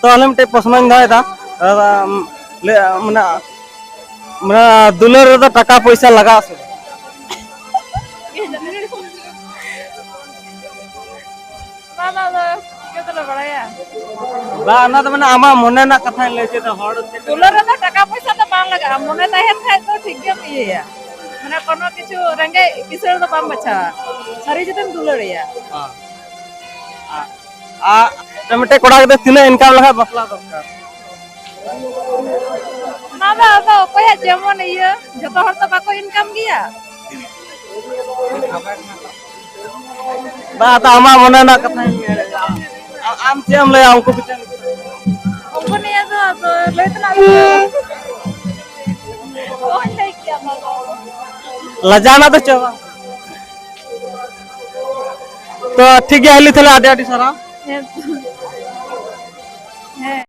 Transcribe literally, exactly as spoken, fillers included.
ᱛᱚ ᱟᱞᱮ ᱢᱤᱫᱴᱮᱡ ᱯᱨᱚᱥᱱᱚᱧ ᱫᱚᱦᱚᱭᱮᱫᱟ᱾ ᱟᱨ, ᱟᱢ, ᱞᱟᱹᱭ, ᱢᱟᱱᱮ, ᱢᱟᱱᱮ, ᱫᱩᱞᱟᱹᱲ ᱨᱮᱫᱚ ᱴᱟᱠᱟ ᱯᱚᱭᱥᱟ ᱞᱟᱜᱟᱜᱼᱟ ᱥᱮ ᱵᱟᱝ? ᱚᱱᱟ ᱫᱚ ᱟᱫᱚ ᱪᱤᱠᱟᱹ ᱛᱮᱞᱮ ᱵᱟᱲᱟᱭᱟ? ᱵᱟᱝ, ᱚᱱᱟ ᱫᱚ ᱢᱟᱱᱮ ᱟᱢᱟᱜ ᱢᱚᱱᱮ ᱨᱮᱱᱟᱜ ᱠᱟᱛᱷᱟᱧ ᱞᱟᱹᱭ ᱦᱚᱪᱚᱭᱮᱫᱟ, ᱦᱚᱲ ᱪᱮᱫ ᱠᱚ ᱫᱩᱞᱟᱹᱲ ᱨᱮᱫᱚ ᱴᱟᱠᱟ ᱯᱚᱭᱥᱟ ᱫᱚ ᱵᱟᱝ ᱞᱟᱜᱟᱜᱼᱟ, ᱢᱚᱱᱮ ᱛᱟᱦᱮᱱ ᱠᱷᱟᱡ ᱫᱚ ᱴᱷᱤᱠ ᱜᱮᱢ ᱤᱭᱟᱹᱭᱟ᱾ ᱢᱟᱱᱮ ᱠᱳᱱᱳ ᱠᱤᱪᱷᱩ ᱨᱮᱸᱜᱮᱡ ᱠᱤᱥᱟᱹᱬ ᱫᱚ ᱵᱟᱢ ᱵᱟᱪᱷᱟᱣᱟ, ᱥᱟᱹᱨᱤ ᱡᱩᱫᱤᱢ ᱫᱩᱞᱟᱹᱲ ᱮᱭᱟ᱾ ᱦᱮᱸ᱾ ᱟᱨ, ᱟᱨ ᱢᱤᱫᱴᱮᱡ ᱠᱚᱲᱟ ᱜᱤᱫᱽᱨᱟᱹ ᱛᱤᱱᱟᱹᱜ ᱤᱱᱠᱟᱢ ᱞᱮᱠᱷᱟᱡ ᱵᱟᱯᱞᱟ ᱫᱚᱨᱠᱟᱨ? ᱚᱱᱟ ᱫᱚ ᱟᱫᱚ ᱚᱠᱚᱭᱟᱜ ᱡᱮᱢᱚᱱ ᱤᱭᱟᱹ, ᱡᱚᱛᱚ ᱦᱚᱲ ᱛᱚ ᱵᱟᱠᱚ ᱤᱱᱠᱟᱢ ᱜᱮᱭᱟ᱾ ᱵᱟ, ᱟᱫᱚ ᱟᱢᱟᱜ ᱢᱚᱱᱮ ᱨᱮᱱᱟᱜ ᱠᱟᱛᱷᱟᱧ ᱞᱟᱹᱭ ᱞᱮᱫᱟ᱾ ᱟ-, ᱟᱢ ᱪᱮᱫ ᱮᱢ ᱞᱟᱹᱭᱟ ᱩᱱᱠᱩ ᱵᱤᱪᱟᱹᱨ? ᱩᱱᱠᱩ ᱱᱤᱭᱟᱹ ᱫᱚ ᱟᱫᱚ ᱞᱟᱹᱭ ᱛᱮᱱᱟᱜ ᱫᱚ ᱚᱦᱚᱧ ᱞᱟᱹᱭ ᱠᱮᱭᱟ ᱚᱱᱟ ᱫᱚ᱾ ᱞᱟᱡᱟᱣ ᱨᱮᱱᱟᱜ ᱫᱚ ᱪᱮᱫ ᱦᱚᱸ ᱵᱟᱝ᱾ ᱛᱚ ᱴᱷᱤᱠ ᱜᱮᱭᱟ ᱦᱤᱞᱤ, ᱛᱟᱦᱞᱮ ᱟᱹᱰᱤ ᱟᱹᱰᱤ ᱥᱟᱨᱦᱟᱣ᱾ ᱦᱮᱸ᱾ ᱦᱮᱸ᱾